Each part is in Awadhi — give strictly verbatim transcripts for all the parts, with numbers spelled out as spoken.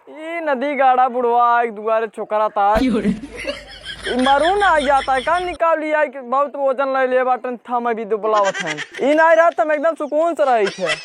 ई नदी गाड़ा बुढ़वा एक दुआरे चोकरा ता। क्यों रे? ई मरून आ जाता है, का निकाल लिया है कि बहुत वजन ले ले बाटन, था मैं भी दुबलावत हैं। ई नाई रहत हम एकदम सुकून से रही थे।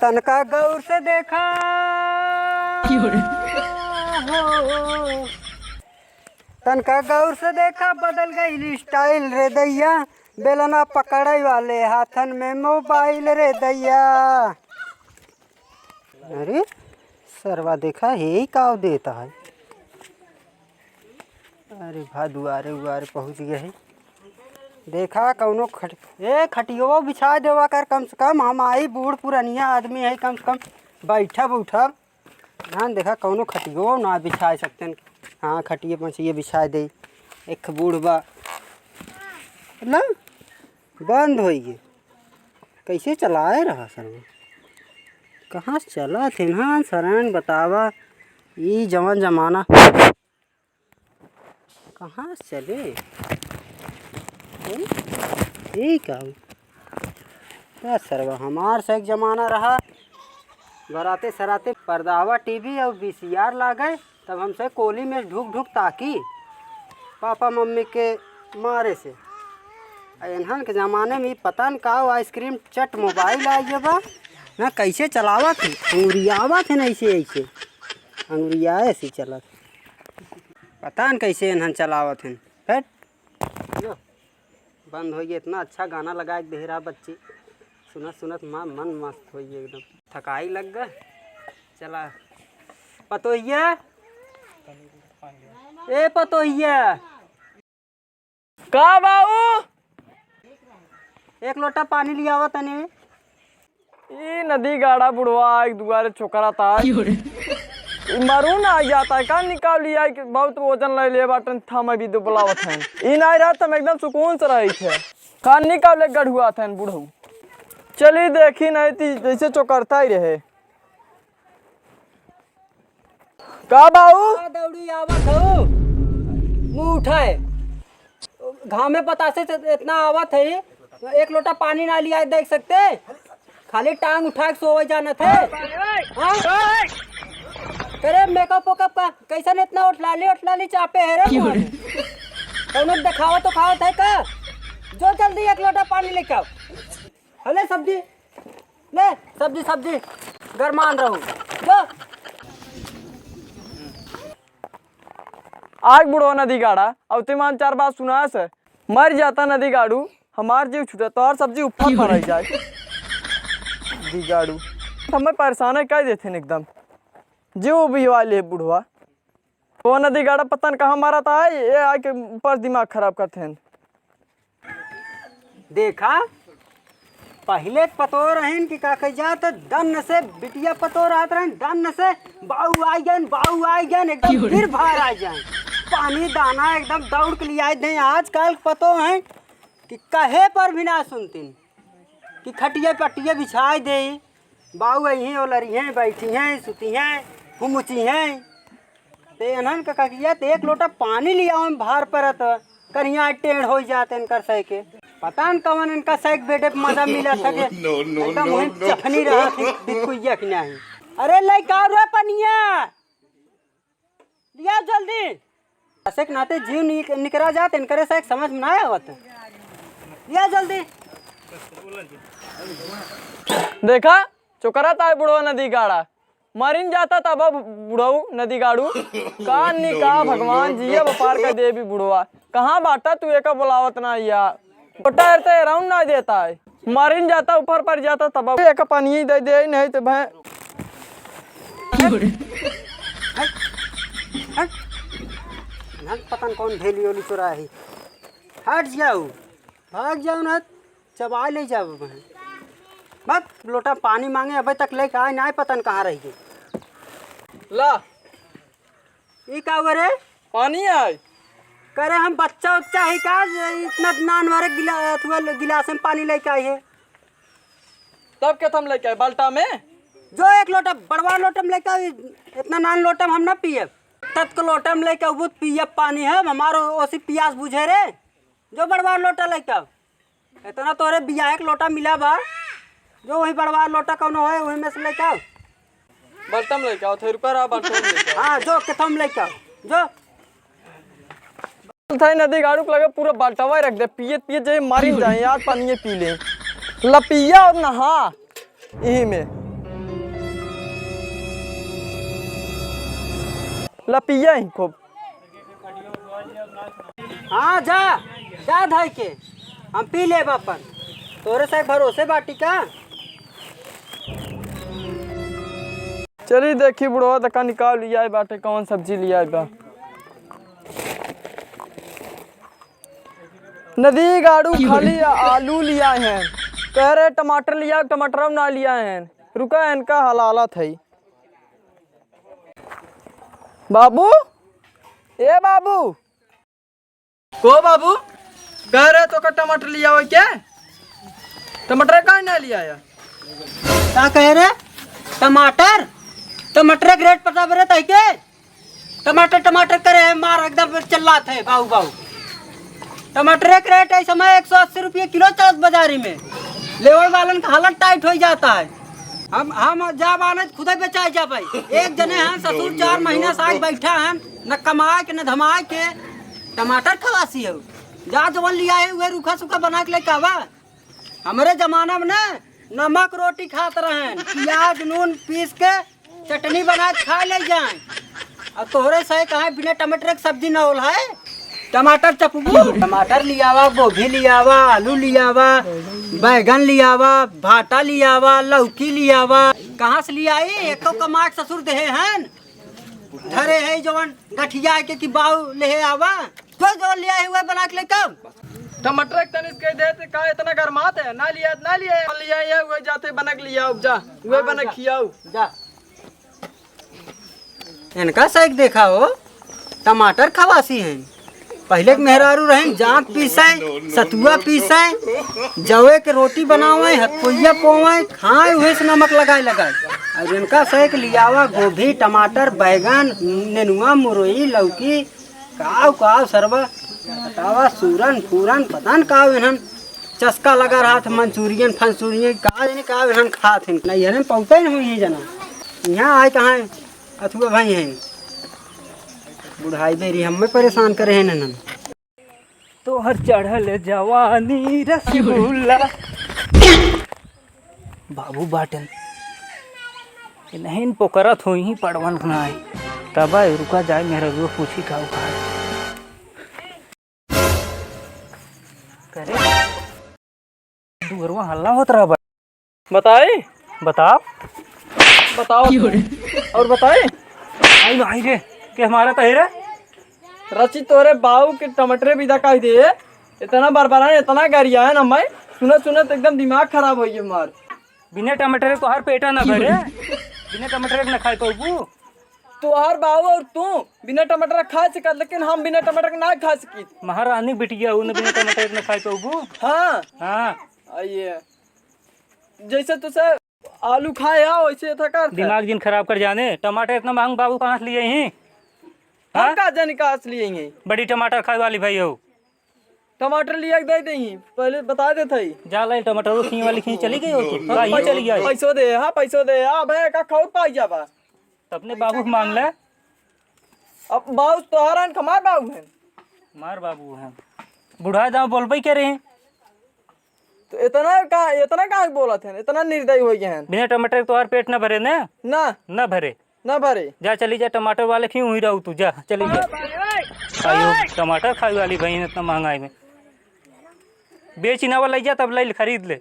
तनका गौर से देखा। क्यों रे? हो। तनका गौर से देखा, बदल गई स्टाइल रे दैया। बेलना पकड़े वाले हाथन में मोबाइल रे दैया। अरे सरवा देखा, हे ही काव देता है। अरे भा दुआरे उआरे पहुँच गए है। देखा कौनो खट-, ए खटियो बिछा देवा कर कम से कम, हम आई बूढ़ पुरनिया आदमी है, कम से कम बैठब उठब। ध्यान देखा कौनो खटियो ना बिछा सकते हैं। हाँ खटिए मचिए बिछा दे। एक बूढ़ बा ना बंद होई गए। कैसे चलाए रहा सर? कहाँ से चला थे ना सरण बतावा। ई जवन जमाना कहाँ से चले? हैं? यही का हो? का सरवा, हमार से एक जमाना रहा, बराते सराते पर्दावा टीवी और वीसीआर लागे, तब हमसे कोली में ढुक ढुक ताकी, पापा मम्मी के मारे से। आ इन्हन के जमाने में ई पता न का हो, आइसक्रीम चट मोबाइल आ गया बा, ना कैसे चलावत है, अंगुरियावत है ना ऐसे ऐसे, अंगुरियाए से चलत। पता न कैसे इन्हन चलावत हैं। हट। लो, बंद होइ गए। इतना अच्छा गाना लगा के दे रहा बच्ची। सुनत सुनत माँ मन मस्त होइ गए एकदम। थकाई लग गए। चला। पतोहिया। ए पतोहिया। का बाऊ? एक लोटा पानी लियावा तनी। ई नदी गाड़ा बुढ़वा एक दुआरे चोकरा ता। क्यों रे? ई मरून आ जाता है, का निकाल लिया है कि बहुत वजन ले ले बाटन, था मैं भी दुबलावत हैं। ई नाई रहत हम एकदम सुकून से रही थे। का निकाले गढ़ुआ थे बुढ़ऊ। चली देखी नहीं ती जैसे चोकरता ही रहे। का बाऊ? का दौड़ी आवत हऊ? मुँह उठाए। घामे बतासे से इतना आवत है, एक लोटा पानी ना लिया देख सकते? खाली टांग उठा के सोवे जानत है। हाँ? करे मेकअप वेकअप का, कैसन इतना ओठलाली ओठलाली चापे है रे मुँह में? कौनो देखावत उखावत है का? जो जल्दी एक लोटा पानी लेके आओ। हले सब्जी, ले सब्जी, सब्जी गरमान रहू। जो। आग बुढ़वा नदी गाड़ा, अब ते मान चार बात सुना से। मर जाता नदी गाड़ू, हमार जीव छूटा, तोहार सब्जी ऊपर पर रह जाए। नदी गाड़ू, हमें परेशान है, कह देते हैं एकदम। जीव भी वाले बुढ़वा। वो नदी गाड़ा पता न कहाँ मारा था, ये आके ऊपर दिमाग खराब करते हैं। देखा, पहिले पतोह रहन कि का कही जा, तो दन्न से बिटिया पतोह रहत रहन, दन्न से बाऊ आई गन, बाऊ आई गन, एकदम भीड़ भाड़ आ जाए। पानी दाना एकदम दौड़ के लियाए दे। आजकल पतोह हैं कि कहे पर भी ना सुनतीन, कि खटिया पटिया बिछाए दे, बाऊ अइहें, ओलरिहें, बैठिहें, सुतिहें, हुमुचिहें। ते एनहन का ककिया ते एक लोटा पानी लियावे में भार परत, करिया टेढ़ होइ जात इनकर सह के। पता न कवन इनका सह के बेडे पे मजा मिला था के। No, no, एकदम no, वहीं no। चफनी रहा थी बिकुइया की नहीं। अरे लइका रे पनिया, लिया जल्दी। ऐसे के नाते जीव नि-, निकरा जात, इनकरे से एक समझ में ना आवत। लिया जल्दी। देखा, चोकरा ताय बुढ़वा नदी गाड़ा। मरिन जाता तब बुढ़ऊ नदी गाड़ू। का नी का भगवान जिया बपार का देवी बुढ़वा। कहाँ बाटा तू एका बुलावत ना या? छोटा है तो राउंड ना देता है। मारिन जाता, ऊपर पर जाता, तब एक पानी दे दे, नहीं तो भै। हट, हट, हट, पता न कौन भेली ओली चोरा है। हट जाओ, भाग जाओ ना, चबा ले जाओ भै। बस लोटा पानी मांगे, अबे तक लेके आए ना, पता न कहाँ रह गए। ला, ई का हुआ रे? पानी आय। करे हम बच्चा उच्चा है का, जे इतना नान वाले गिला-, अथुआ ल-, गिलास में पानी लेके आई है? तब के हम लेके आए, बाल्टा में? जो एक लोटा, बड़वा लोटा में लेके आई, इतना नान लोटा में हम ना पिए। तत के लोटा में लेके वो पिए पानी है, हमारो ओसी पियास बुझे रे। जो बड़वा लोटा लेके आओ। इतना तोरे बियाह के लोटा मिला बा, जो वही बड़वा लोटा कौनो है, वही में से लेके आओ। बल्टम लेके आओ, थे रुपया रहा, बल्टम लेके आओ। हाँ, जो केथम लेके आओ, जो। थे नदी गाड़ू के लगे पूरा बल्टवा रख दे, पियत पियत जे मारी जाए यार, पानिये पी ले। लपिया और नहा यही में। लपिया ही खूब। हाँ, जा, जा धाई के, हम पी लेब अपन। तोरे से भरोसे बाटी का? चली देखी बुढ़वा, तका निकाल लिया बाटे, कौन सब्जी लिया बा। नदी गाड़ू खाली आलू लिया है, कह रहे टमाटर लिया, टमाटर ना लिया है। रुका, इनका हलालत है। बाबू, ए बाबू। को बाबू, कह रहे तो का टमाटर लिया हो क्या? टमाटर काहे ना लिया आया? का कह रहे? टमाटर? टमाटर के रेट पता बरे तै के? टमाटर, टमाटर करे है, मार एकदम चिल्लात है, बाऊ, बाऊ। टमाटर के रेट इस समय एक सौ अस्सी रुपये किलो चलत बाजारी में। लेवल वालन का हालत टाइट हो जाता है। हम, हम जा बाने खुदे बेचाए जा भाई। एक जने हैं ससुर चार महीना से आज बैठा है, न कमाए के, न धमाए के, टमाटर खवासी हो। जा जवन लिया है, उहे रूखा सूखा बना के लेके आवा। हमरे जमाना में ना नमक रोटी खात रहन, प्याज नून पीस के चटनी बना के खा ले जाए। अब तोहरे से कहा बिना टमाटर के सब्जी ना होला है। टमाटर चपबू, टमाटर लियावा, गोभी लियावा, आलू लियावा, बैगन लियावा, भाटा लियावा, लौकी लियावा। कहाँ से लियाई? एको कमाक ससुर देहे हन, धरे है जवन गठिया के कि बाऊ लेहे आवा। तो जो लिया है वह बना के लेकर। टमाटर के तनिस कह देते का इतना गरमात है, ना लिया, ना लिया, लिया ये वह जाते बनक लिया, उपजा वह हाँ, बनक जा। खियाऊ। जा। इनका साइक देखा हो, टमाटर खवासी हैं। पहिले के मेहरारू रहें, जाँत पीसे, सतुआ पीसे, जवे के रोटी बनावे, हथपोइया पोवे, खाए, उहे से नमक लगाए लगाए। और इनका साइक लियावा गोभी, टमाटर, बैगन, नेनुआ, मुरई, लौकी, काव, काव, सरवा, बतावा, सूरन, फूरन, पता न काव इन्हन चस्का लगा रहा था, मंचूरियन, फंचूरियन, का जाने काव इन्हन खात हैं। नहीं, इन्हन पहुँचा ही नहीं हुई जना। यहाँ आए कहाँ हैं? अथुआ भाई हैं। बुढ़ाई बेरी हमें परेशान करे हैं इन्हन। तोहर चढ़ल जवानी रसगुल्ला। बाबू बाटन। ये नहीं पोकरत होई ही पड़वन ना आई। तब आए रुका जाए मेहररुआ पूछी का उखाड़। करे। दुअरवा हल्ला होत रहा बा। बताई? बताओ। बताओ। और बताई? आई भाई रे, के हमारा तो है रे? रची तोरे बाऊ के टमाटरे विदा कह दे। इतना बरबराए, इतना गरियाए ना मैं। सुनत सुनत एकदम दिमाग खराब हो गया हमार। बिना टमाटर के तोहार पेटा ना भरे। बिना टमाटर के ना खाए पाऊ। तोहार बाऊ और तू बिना टमाटर खा सकत, लेकिन हम बिना टमाटर के ना खा सकित। महारानी बिटिया हूँ ना, बिना टमाटर के ना खाए पाऊ। हाँ। हाँ। आइए। जैसे तुझसे आलू खाए हा, वैसे था कर। दिमाग जिन खराब कर जाने। टमाटर इतना महंग बाबू कहाँ से लिए ही? हम हाँ? का जाने कहाँ से लिए ही? बड़ी टमाटर खाए वाली भाई हो। टमाटर लिया के दे देही, पहले बता देत हई। जा लाई टमाटर खींच वाली खींच चली गई हो तू। हाँ, का ये पैसो, चली गई? पैसो दे, हाँ, पैसो दे, हाँ, भाई, का खाऊ पाई जाबा। तो अपने बाबू से मांग ले। अब बाबू तोहार हन, हमार बाबू हन। हमार बाबू हन। बुढ़ा दाव बोलबे करे। तो इतना का, इतना काहे बोलत हन? इतना निर्दयी हो गए हन। बिना टमाटर के तोहार पेट ना भरे ना? ना। ना भरे। ना भरे। जा चली जा, टमाटर वाले खी वहीं रहू तू, जा चली जा। आयो, टमाटर खाए वाली बहन इतना महंगाई में। बेच ही ना वाला जा, तब ले खरीद ले।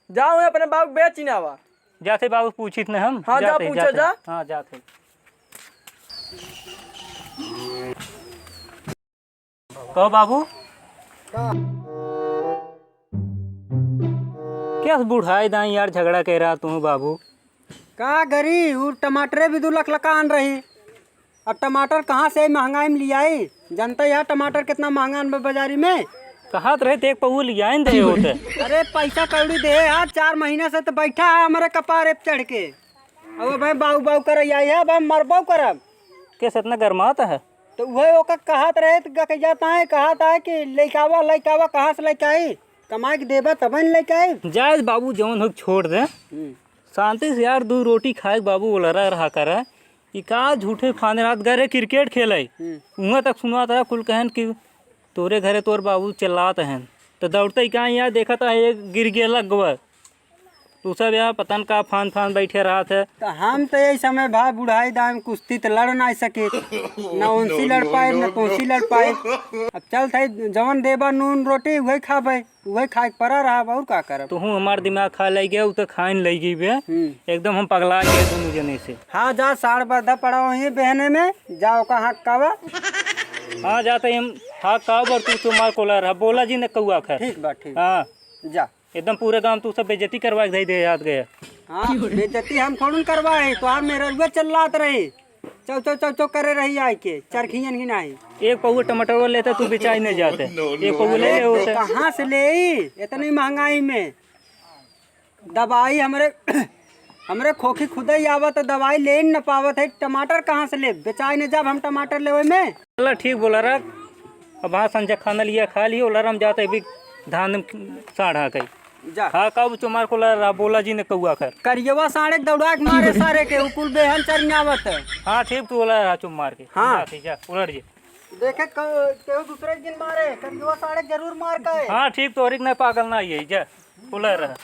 जाओ अपने बाबू बेच ही ना आवा। जाते बाबू पूछित न हम। हाँ, जा जाते, पूछे जाते। जा। हाँ, जाते। कहो बाबू। का? क्या बुढ़ाई दाई यार, झगड़ा कह रहा तू बाबू? का करी, उ टमाटरे भी दो लाख लका आन रही। अब टमाटर कहाँ से महंगाई में लियाई? जनता यार टमाटर कितना महंगा आन बा बाजारी में। कहाँ तो रहे, एक पौवा लियाइन दे होते। अरे पैसा कौड़ी दे यार, चार महीना से तो बैठा है हमारे कपारे पे चढ़ के। अब भाई बाऊ बाऊ कर आई है, अब हम मरबो करब। कैसे इतना गरमात है? तो वही ओकर कहत रहे तो गक जाता है, कहत है कि लइकावा, लइकावा कहाँ से लइकाई? कमाइ के देबा तबै न लइके आइब। जाए बाबू, जौन हो छोड़ दे। हम्म। शांति से यार, दू रोटी खाए के बाबू ओलरा रहा करे। ई का झूठे फांदे रात गए रहे क्रिकेट खेले। हम्म। उहाँ तक सुनात रहा कुल कहन कि तोरे घरे तोर बाबू चिल्लात हन। तो दौड़ते ही कहाँ यार देखा था एक गिर गया लग गवा। तू सब यहाँ पता न का फान फान बैठे रहत है। तो हम तो यही समय भा बुढ़ाई दाम कुश्ती तो लड़ ना सके, न उनसी लड़ पाए, न तोसी लड़ पाए। अब चल थे जवन देबा नून रोटी वही खाबे, वही खाए के पड़ा रहा, और का करब? तू हूँ हमार दिमाग खा ले गया, उ तो खाइन ले गई बे। हम्म। एकदम हम पगला गए दोनों जने से। हाँ जा साढ़ बद्धा पड़ा वहीं बहने में, जा ओका हाँक कावा। हाँ जा तो हम हाँक कावा, पर तू तुम्हार कोला रहा, बोला जी न कौआ खैर। ठीक बा, ठीक। हाँ। जा। एकदम पूरे गांव तू सब बेइज्जती करवा के दे, दे याद गया। हाँ, बेइज्जती हम थोड़न करवाए, तोहार मेहररुआ चिल्लात रही, चौ चौ चौ चौ करे रही आइ के, चरखियन की नाही। एक पौवा टमाटर लेते तू बेचाई नहीं जाते, एक पौवा ले ले होते। कहाँ से ले? इतनी महंगाई में दवाई हमरे, हमरे खोखी खुदे ही आवत, दवाई ले न पावत है, टमाटर कहाँ से ले? बेचाई नहीं जाब हम टमाटर लेवे में। चला ठीक बोला रख। अब हाँ संझा खाना लिया खा लियो, लरम जाते भी धान साढ़ा कई। जा। हाँ, का चुमार को लड़ा बोला जी ने कौआ कर। करियवा साढ़े के दौड़ा के मारे सारे के, उ कुल बेहन चरनियावत है। हाँ, ठीक तू बोला रहा चुमार के। हाँ। जा, ठीक, जा, उलट जी। देखे क-, केहू दूसरे के दिन मारे, करियवा साढ़े के जरूर मार का है। हाँ, ठीक तोहरी के नहीं पागल ना आई है, जा, उलट रहा।